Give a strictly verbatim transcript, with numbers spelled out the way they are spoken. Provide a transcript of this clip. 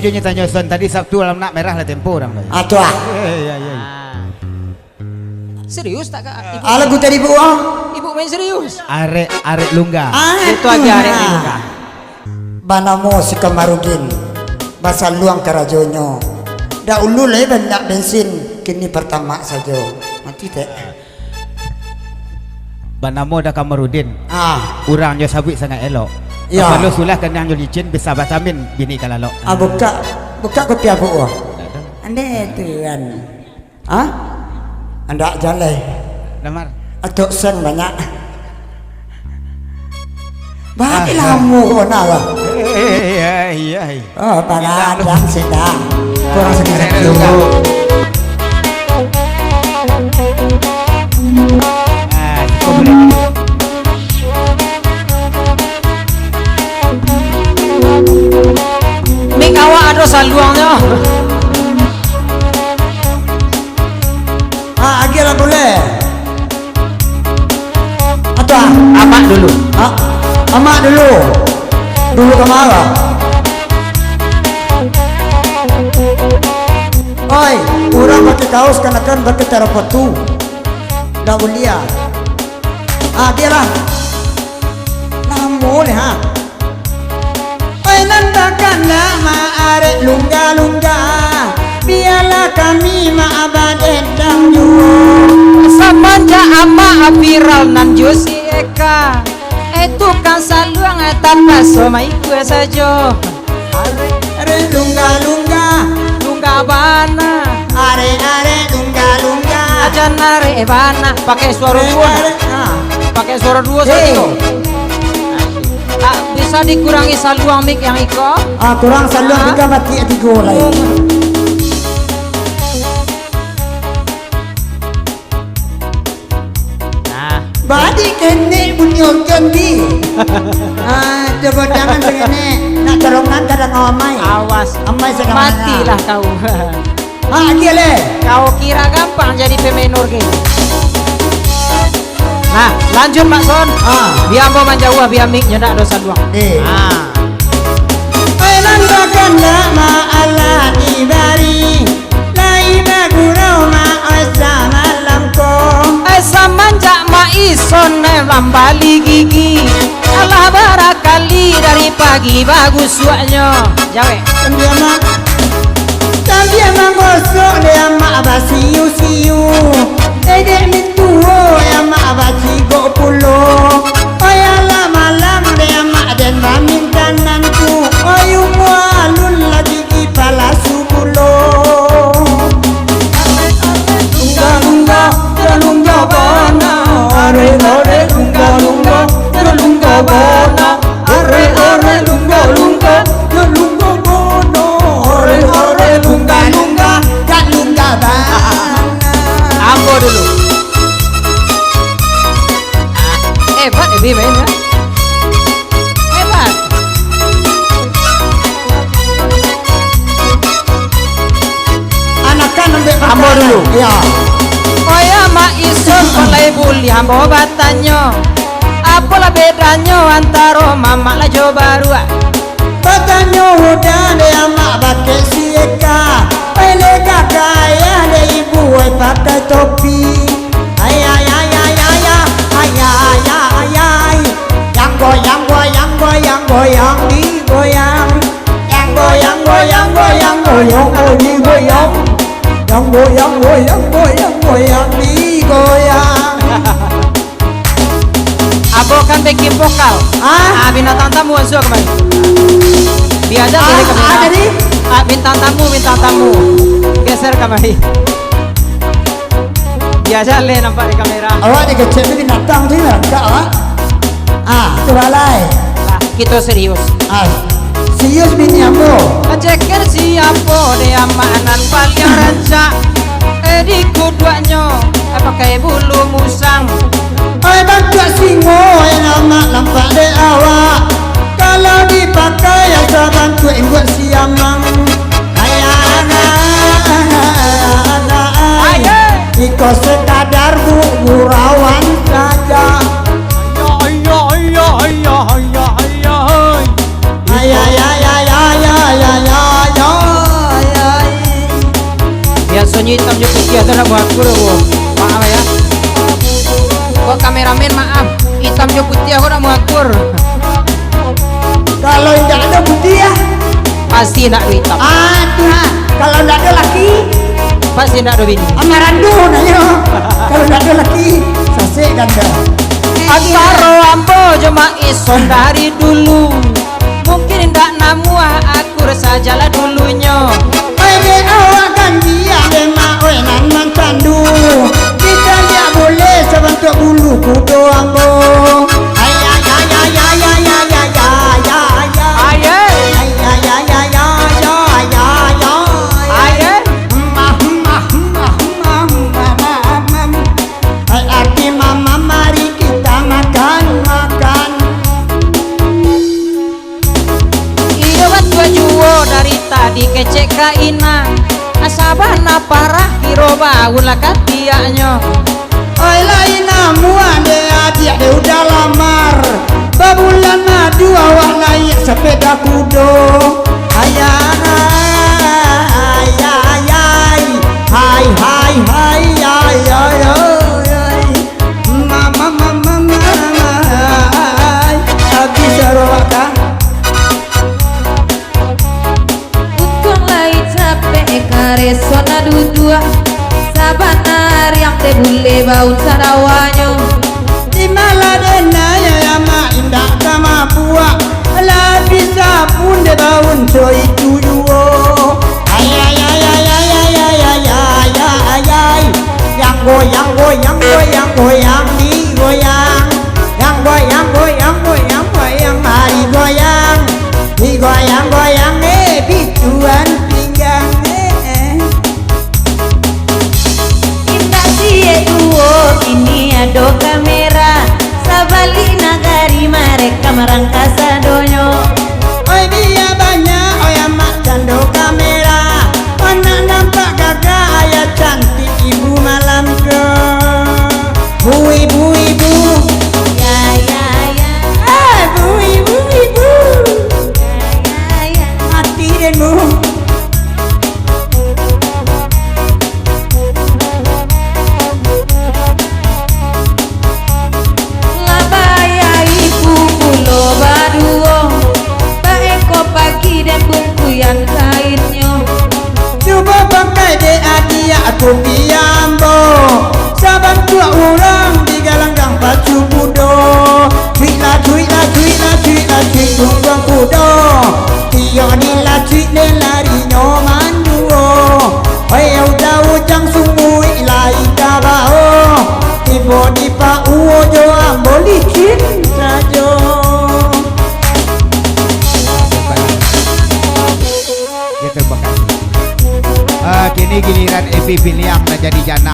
Nyo tanyo Son tadi, Sabtu malam nak merah lah tempo urang tu. Ah, tu ah. Eh, ya, ya. Ah. Serius tak, Kak? Ibu Ah, lagu tadi, Bu, ah? Ibu main serius? Arek, arek lungga. Ah, Itu aja arek ah. lungga. Banamo si Kamarudin, basaluang karajonyo. Dahulu lai banyak bensin, kini Pertamax sajo. Mati tek. Banamo Da Kamarudin. Ah. Urang nyo sabuik sangaik elok. Ya. Kapalo sulah kanang nyo licin, bisa batamin bini ka lalok. Ah, bukak, bukak kopi abuk ko. Ande tu kan. Ah? Andak jaleh. Lamar. Atok sen banyak. Balik Ah, lamo ko nak lah. Eh, eh, eh, eh, eh. Oh, pagadang sudah. Kurang sakit-sakit dulu. Ah, cukup boleh. Mik awak ado saluangnyo. Ah, agiah lah boleh. Atau ah? Amak dulu. Ah, amak dulu. Dulu ka ma? Oi, urang pakai kaos, kanakan pakai tarapatu. Dak buliah. Ah, agiah lah. Lamo ni, ha. Oi, nan takandak ma arek lungga-lungga, bialah kami ma abadedang juo. Samanjak amak viral nan jo si Eka, eh, tukang saluang, eh, tapaso maikua sajo. Arek, arek lungga-lungga, lungga bana. Arek, arek lungga-lungga. Ajan arek bana, pakai suaro Arek, duo. Arek, ha. Pakai suaro duo Hei. sajo. Tak bisa dikurangi saluang mik yang iko. Ah, kurang saluang Ah. tiga mati tigo lai. Hmm. Nah. Badi kenek bunyi organ di. Ah, coba jangan sengenek. Nak dorongan kadang amai. Awas. Amai sedang Matilah kau. Ah, agiah leh. Kau kira gampang jadi pemain organ? Nah, lanjut, Mak Son. Ah. Bia ambo manjauah, bia mik nyo ndak dosa luang. Eh. Ah. Ai nan bakandak ma alah dibari, lai bagurau ma oi samalam ko. Ai samanjak Mak Ison nan mambali gigi, alah barakali dari pagi bagusuaknyo. Jawek. Sambiak ma-, sambiak manggosok dek amak basiu-siu. Dedek mintuo dek amak bacigok pulo. Oi alah malang dek amak den bamintanan tu. Oi umua alun lagi kipalasu pulo. Lungga-lungga, lungga bana. Are-are lungga-lungga, lungga bana. Are-are lungga-lungga, lungga bana. Are-are lungga-lungga, lungga bana. Ambo dulu. Hebat, Ebi main, ya. Hebat. Anakan ambiak Ambo pertanyaan. dulu. Ya. Oya Mak Ison, kok lai buliah ambo batanyo? Apolah bedanyo antaro mamak lah jo baruak? Batanyo udah dek amak bakeh si Eka, pai lega ka ayah dek ibu ai pakai topi. Ayah, ayah, ayah, ayah, ayah, ayah, ayah, ayah. Yang goyang, goyang, goyang, goyang digoyang. Yang goyang, goyang, goyang, goyang, goyang digoyang. Yang goyang, goyang, goyang, goyang digoyang. Abo kan backing vokal. Ah? Ah, bintang tamu masuk kamari. Diajak Ah, dari kamera. ah, jadi? Ah, bintang tamu, bintang tamu. Geser kamari. Diajak leh nampak di kamera. Awak dikecek tu binatang tu, ya? Enggak, awak. Ah, coba lai. Lah, kito serius. Ah, serius bini ambo. Ceker siapo dek amak nan paliang rancak? Eh, di kuduaknyo, eh, pakai bulu musang. Oi, bantuak singo, oi, lamak nampak dek awak. Kalau dipakai, asa bantuak imbuak siamang. Ayah, anak, anak, anak, ai. Ai, ai. Iko sekadar bu-, gurauan saja. Ayah, ayah, ayah, ayah, ayah, ayah, ai. Ayah, ayah, ayah, ayah, ayah, ayah, ayah, ayah. Hitam jo putiah tu nak muakur, Bu. Maaf ya. Kok kameramen, maaf. Hitam jo putiah kok nak muakur. Kalau indak ado putiah, pasti indak ado hitam. Ah, tu ha. Kalau indak ado laki, pasti indak ado bini. Amarandu nanyo. Kalau indak ado laki, sasek ganda. Antaro ambo jo Mak Ison dari dulu, mungkin indak namuah akur sajalah dulunyo. Oi, dek awak ganjiang, dek mak, oi, nan mancandu. Kito indak buliah sabantuak bulu kudo ambo. Ai, ai, ai, ai, ai, ai, ai, ai, ai, ai, ai. Ai, ai. Ai, ai, ai, ai, ai, ai, ai, ai, ai. Ai, ai. Mah, mah, mah, mah, mah, mah, mah. Hai aki mama, mari kita makan, makan. Iyo batua juo dari tadi kecek ka Ina. Asa bana parah kiro baun lah katiaknyo. Oi lai namuah dek adiak dek udah lamar. Babulan madu awak naiak sapeda kudo. Ayah, ayah, ayah, hai, hai, hai, ayah, ayah, ayah. Mama, mama, mama, ai, abih saroaka. Untuang lai capek kareso na duduak. Sabana ariang teh buleh baun sarawanyo. Di malah denai ya mak indak ka mabuak. Lah bisa pun dek baun co itu juo. Ayah, ayah, ayah, ayah. Yang goyang, goyang, goyang, goyang, digoyang. Yang goyang, goyang, goyang, goyang, mari goyang. Digoyang, goyang, eh, bituan pinggang, eh. Indak ciek duo, kini ado kamera. Sabalik nagari, mareka marangka sadonyo. Oi, bia banyak, oi, amak cando kamera. Anak nampak gagah, ayah cantik ibu malam ko. Bu, ibu, ibu. Ya, ya, ya. Eh, bu, ibu, ibu. Ya, ya, ya. Mati den, bu. Lah bayai pukulo baduo, baeko pagi den bungkuian kainnyo. Cubo pakai dek adiak kupiah ambo, sabantuak urang di galanggang pacu kudo. Cuik lah, cuik lah, cuik lah, cuik lah, cuik tunggang kudo. Tiok ni lah cuik den larinyo manduo. Oi, udah ujang sungguik lai ka bao. Tibo di pauo jo ambo licin sajo. Ya, terima kasih. Ah, kini giliran Epi Piliang lah jadi jana.